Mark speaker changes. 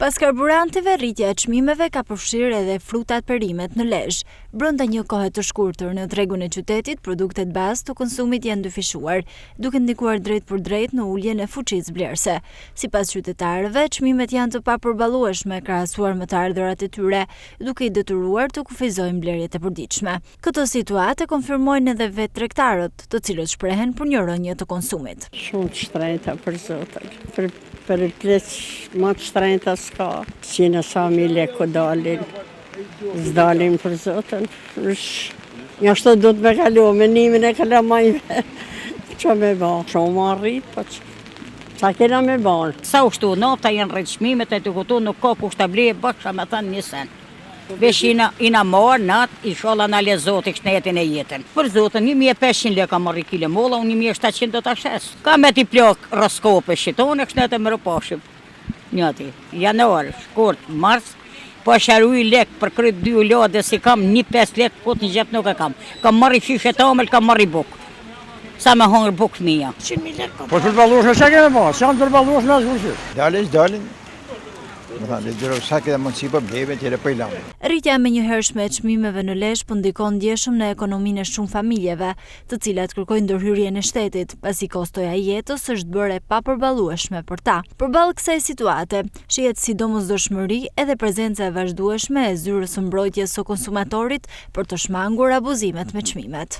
Speaker 1: Pas karburanteve, rritja e çmimeve ka përfshirë edhe frutat perimet në Lezhë. Brenda një kohe të shkurtër, në tregun e qytetit, produktet bazë të konsumit janë dyfishuar, duke ndikuar drejtpërdrejt në uljen e fuqisë blerëse. Sipas qytetarëve, çmimet janë të papërballueshme krahasuar me të ardhurat e tyre, duke i detyruar të kufizojnë blerjet e përditshme. Këtë situatë e konfirmojnë edhe vetë tregtarët, të cilët shprehen për një rënie të konsumit.
Speaker 2: Shumë të shtrenjta për zotin. Për për pleq më të shtrenjta s'ka. Qina sa mi lekë ku dalin. S'dalin për zotin. Njashtu do të me kalu, me nimin e kalamajve. Që me ba? Shumë ma rrit, po që Qa kena me ba?
Speaker 3: Sa u shtu nafta janë rrit çmimet e të këtu nuk ka kush ta blejë bash me thënë një sen. Veç jena, jena marrë natë, ishalla na le zoti shnetin e jetën. Për zotin, 1500 lekë ka marrë kilo molla, unë 1700 do ta shes. Ka me t'i plak rroskope shitone, shnetë e mirupafshim. Njëti, janar, shkurt, mars, po sharuj lek për kryt dy ulade si kam një 5 lek fut në xhep nuk e kam. Kam marrë shishe t'amël, kam marrë bukë. Sa me hongër bukë fëmija.
Speaker 4: Po të përballueshme çka kemi ba? S'janë të përballueshme as kurrë.
Speaker 5: Dalin, dalin. Me thanë, le gjërë, sa kena mundësi po blejmë, tjere po i lamë.
Speaker 1: Rritja e menjëhershme e çmimeve në Lezhë po ndikon ndjeshëm në ekonominë e shumë familjeve, të cilat kërkojnë ndërhyrjen e shtetit, pasi kostoja e jetës është bërë e papërballueshme për ta. Përballë kësaj situate, shihet si domosdoshmëri edhe prezenca e vazhdueshme e Zyrës së Mbrojtjes së Konsumatorit për të shmangur abuzimet me çmimet.